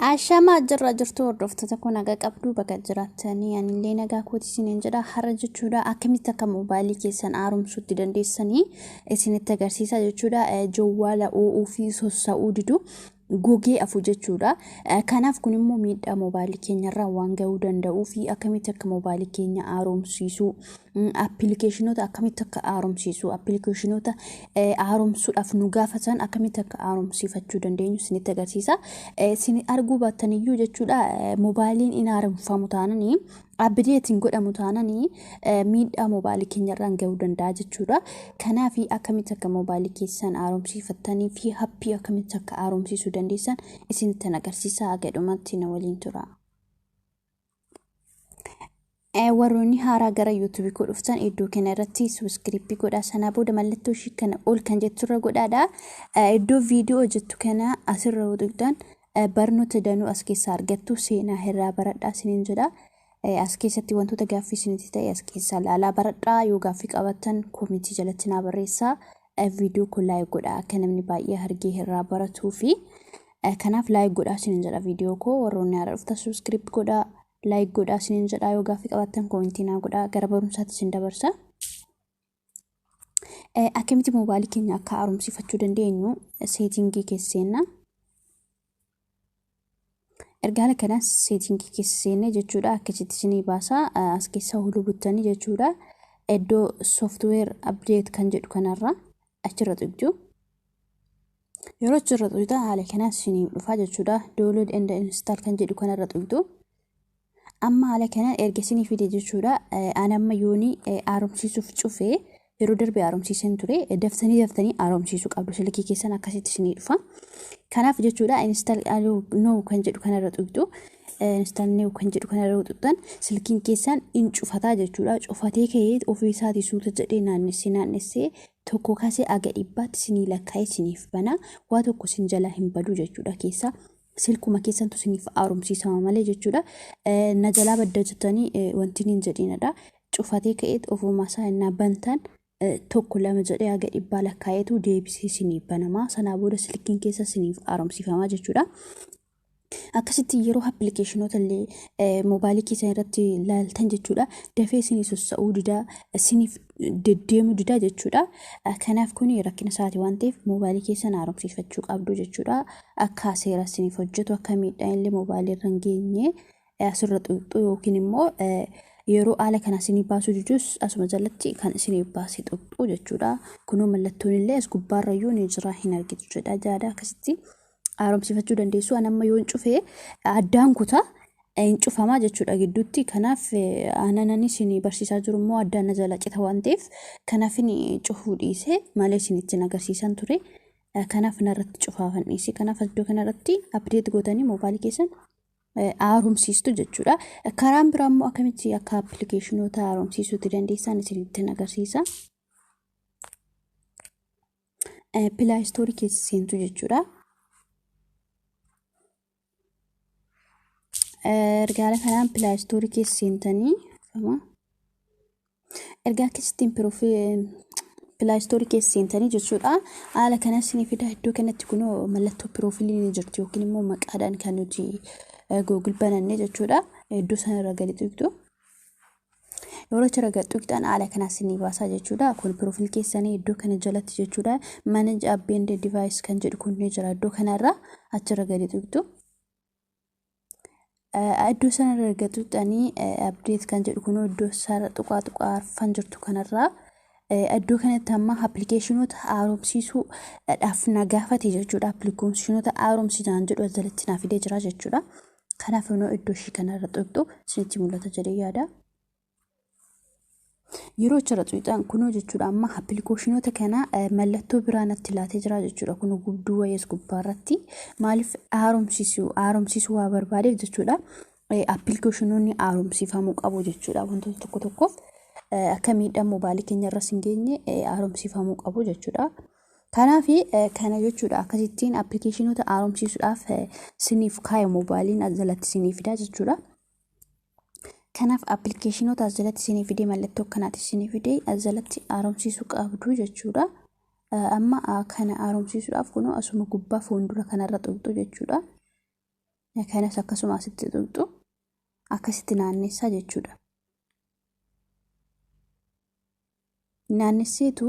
Ashamaa jirra jirtu hordoftoota kun, nagaa qabdu bakka jiraattanii? Anillee nagaa kooti isiniin jedha. Har'a jechuudha akkamitti akka moobaayilii keessan haaromsuutti dandeessanii isinitti agarsiisa jechuudha. Jawwaala oo'uu fi sossa'uu didu, gogee afu jechuudha. Kanaaf kun immoo miidhaa moobaayilii keenyarraa waan gahuu danda'uu fi akkamitti akka moobaayilii keenya haaromsiisuu, appilikeeshinoota akkamitti akka haaromsiisuu, appilikeeshinoota haaromsuudhaaf nu gaafatan akkamitti akka haaromsiifachuu dandeenyu isinitti agarsiisa. Isin arguu baattaniyyuu jechuudha, moobaayiliin hin haaromfamu taananii, updateiin godhamu taananii, miidhaa moobaayilii keenyarraan gahuu danda'a jechuudha. Kanaaf akkamitti akka moobaayilii keessan haaromsiifattanii fi appii akkamitti akka haaromsiisuu dandeessan isinitti agarsiisa. Haga dhumatti na waliin tura. Warroonni haaraa gara YouTubeii koo dhuftan, iddoo kana irratti subscribe godhaa. Sanaa booda mallattoo ishii kana ol kan jetturra godhaadha. Iddoo viidiyoo jettu kana asirra yoo tuqxan barnoota danuu as keessaa argattu, seenaa irraa baradhaa isiniin jedha. As keessatti wantoota gaaffii isinitti ta'e as keessaa ilaalaa baradhaa. Yoo gaaffii qabaattan commentii jalatti naa barreessaa. Viidiyoo kun like godhaa, akka namni baay'ee argee irraa baratuu fi kanaaf like godhaa isiniin jedha. Viidiyoo koo warroonni haaraa dhuftan subscribe godhaa, like godhaa isiniin jedha. Yoo gaaffii qabaattan commentii naa godhaa. Gara barumsaatti isin dabarsa. Akkamitti moobaayilii keenya akka haaromsifachuu dandeenyu settingii keessa seenna. Erga haala kanaan settingii keessa seenne jechuudha, akkasitti isinii baasa. As keessa huluu buttanii jechuudha, iddoo software update kan jedhu kanarra achirra tuqxu. Yeroo achirra tuqxan haala kanaan isinii dhufa jechuudha. Download and install kan jedhu kanarra tuqxu. Amma haala kanaan erga isinii fide jechuudha. Ani amma yoonii haaromsiisuuf cufee, yeroo darbe haaromsiiseen ture. Daftanii daftanii haaromsiisuu qabdu silkii keessan, akkasitti isinii dhufa. Kanaaf jechuudha install now kan jedhu kanarra tuqxu. Install now kan jedhu kanarra tuqxan, silkiin keessan in cufataa jechuudha. Cufatee ka'ee ofii isaatii suuta jedhee naannessee naannessee 1 kaasee aga 100tti isinii lakkaa'ee isiniif bana. Waa tokko isin jalaa hin badu jechuudha keessaa. Silkuma keessantu isiniif haaromsiisama malee jechuudha. Na jalaa badda jettanii wanti hin jedhinadha. Cufatee ka'ee ofuma isaa innaa bantan 1, 2 jedhee haga 100 lakkaa'eetu deebisee isiniif banamaa. Sanaa booda silkiin keessa isiniif haaromsiifamaa jechuudha. Akkasitti yeroo appilikeeshinoota illee moobaayilii keessan irratti ilaaltan jechuudha, dafee isinii sossa'uu didaa, isiniif deddeemuu didaa jechuudha. Kanaaf kun rakkina isaati waan ta'eef moobaayilii keessan haaromsiifachuu qabdu jechuudha. Akka seera isiniif hojjetu, akka miidhaan illee moobaayilii irra hin geenye asirra tuqxu, yookiin immoo yeroo haala kana isinii baasuu didus asuma jalatti kan isinii baasee tuqxu jechuudha. Kunoo mallattoon illee as gubbaarrayyuu ni jira, hin argitu jedha jaada. Akkasitti haaromsifachuu dandeessu. Ani amma yoon cufee addaan kutaa, hin cufamaa jechuudha gidduutti. Kanaaf aannan isin barsiisaa jiru immoo addaan na jala cita waan ta'eef, kanaaf cufuu dhiisee malee isinitti agarsiisan ture. Kanaaf narratti cufaafan dhiise. Kanaaf iddoo kanarratti update gootanii moobaayilii keessan haaromsiistu jechuudha. Karaan biraa immoo akkamitti akka appilikeeshinoota haaromsiisuutti dandeessan isinitti agarsiisa. Play Storeii keessa seentu jechuudha. Erga haala kanaan Play Storeii keessa seentanii, erga akkasittiin Play Storeii keessa seentanii jechuudha. Haala kanas isinii fida. Iddoo kanatti kunoo mallattoo profileii ni jirti, yookiin immoo maqaadhaan kan nuti Google bananne jechuudha. Iddoo sanarra gadi tuqxu. Yeroo achirra gadi tuqxan haala kanas isinii baasaa jechuudha. Kun profile keessanii iddoo kana jalatti jechuudha. Manage app and device kan jedhu kun ni jira, iddoo kanarra achirra gadi tuqxu. Iddoo sanarra erga tuqxanii update kan jedhu kun iddoo sarara tuqaa tuqaa arfan jirtu kanarraa iddoo kanatti amma appilikeeshinoota haaromsiisuudhaaf na gaafate jechuudha. Appilikeeshinoota haaromsiisan jedhu as jalatti naa fidee jira jechuudha. Kanaaf immoo iddoo ishii kanarra tuqxu, isinitti mul'ata jedhee yaada. Yeroo achirra tuqxan kunoo jechuudha, amma appilikeeshinoota kana mallattoo biraa natti laatee jira jechuudha. Kun gubduu wayees gubbaarratti maaliif haaromsiisuu waa barbaadeef jechuudha. Appilikeeshinoonni haaromsiifamuu qabu jechuudha. Wantoota tokko tokkoof akka miidhaan moobaayilii keenya irras hin geenye haaromsiifamuu qabu jechuudha. Kanaaf kana jechuudha, akkasittiin appilikeeshinoota haaromsiisuudhaaf siniif kaaya moobaayiliin as jalatti sinii fida jechuudha. Kanaaf appilikeeshinoota as jalatti isinii fidee, mallattoo akkanaati isinii fidee, as jalatti haaromsiisuu qabdu jechuudha. Amma kana haaromsiisuudhaaf kunoo asuma gubbaa fuuldura kanarra tuqxu jechuudha. Kanas akkasuma asitti tuqxu. Akkasitti naannessaa jechuudha. Naannesseetu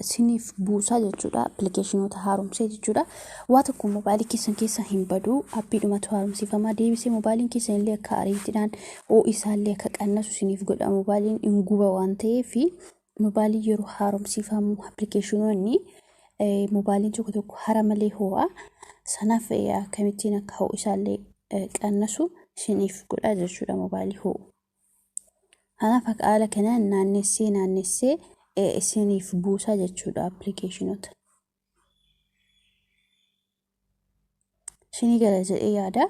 siniif buusaa jechuudha. Appilikeeshinoota haaromsee jechuudha. Waa tokko mobaayilii keessan keessa hin badu. Appiidhumatu haaromsiifama. Deebisee mobaayiliin keessan illee akka ariitiidhaan ho'i isaallee akka qannasu siniif godha. Mobaayiliin hin guba waan ta'eef mobaayiliin yeroo haaromsiifamu appilikeeshinoonni mobaayiliin tokko tokko hara malee ho'a. Sanaaf akkamittiin akka ho'i isaallee qannasu siniif godha jechuudha mobaayilii ho'u. Kanaaf akka haala kanaan naannessee naannessee isiniif buusaa jechuudha appilikeeshinoota. Isinii gala jedhee yaada.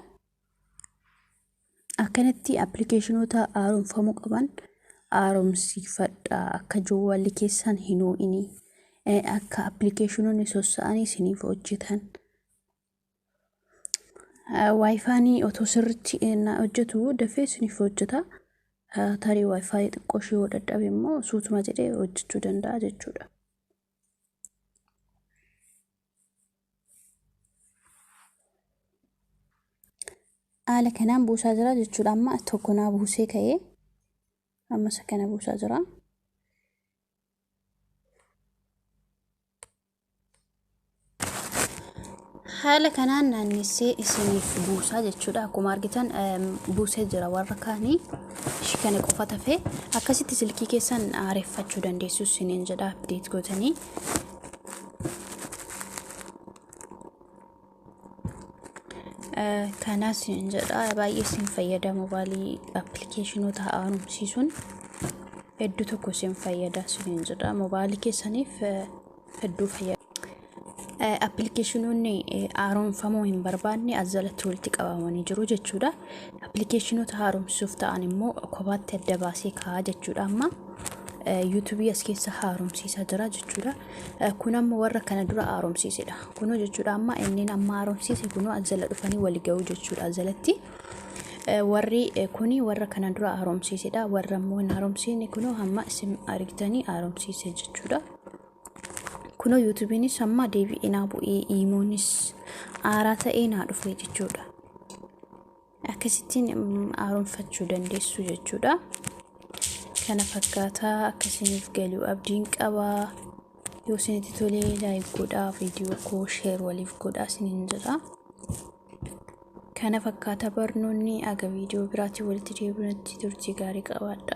Akkanatti appilikeeshinoota haaromfamuu qaban haaromsiifadha. Akka jawwaalli keessan hin ho'inii. Akka appilikeeshinoonni sossa'anii isiniif hojjetan. Waayifaanii otoo sirriitti hojjetu dafee isiniif hojjeta. Tarii waayifaayi xiqqoo ishee yoo dadhabe immoo suutuma jedhee hojjechuu danda'a jechuudha. Haala kanaan buusaa jira jechuudha. Amma tokko naa buusee ka'ee amma isa kana buusaa jira. Haala kanaan naannessee isiniif buusaa jechuudha. Akkuma argitan buusee jira warra kaanii. Ishii kana qofa tafee akkasitti silkii keessan haareffachuu dandeessu isiniin jedha update gootanii. Kanaas isiniin jedha baay'ee isin fayyada mobaayilii appilikeeshinoota haaromsiisuun hedduu tokko isin fayyada isiniin jedha mobaayilii keessaniif hedduu fayyada. Appilikeeshinoonni haaromfamuu hin barbaanne as jalatti walitti qabamanii jiru jechuudha. Appilikeeshinoota haaromsuuf ta'an immoo kophaatti adda baasee kaa'a jechuudha. Amma yuutuubii as keessa haaromsiisaa jira jechuudha. Kun amma warra kana dura haaromsiisedha. Kunoo jechuudha amma inni amma haaromsiise kunoo as jala dhufanii wal ga'u jechuudha as jalatti. Warri kuni warra kana dura haaromsiisedha. Warra immoo hin haaromsiisne kunoo hamma isin argitanii haaromsiise jechuudha. Kunoo yuutuubiinis amma deebi'ee naa bu'ee iimoonis haaraa ta'ee naa dhufe jechuudha. Akkasittiin haaromfachuu dandeessu jechuudha. Kana fakkaataa akkasiniif galu abdiin qabaa. Yoo isinitti tolee like godhaa, viidiyoo koo share waliif godhaa isiniin jedha. Kana fakkaata barnoonni aga viidiyoo biraatiin walitti deebinutti turtii gaarii qabaadha.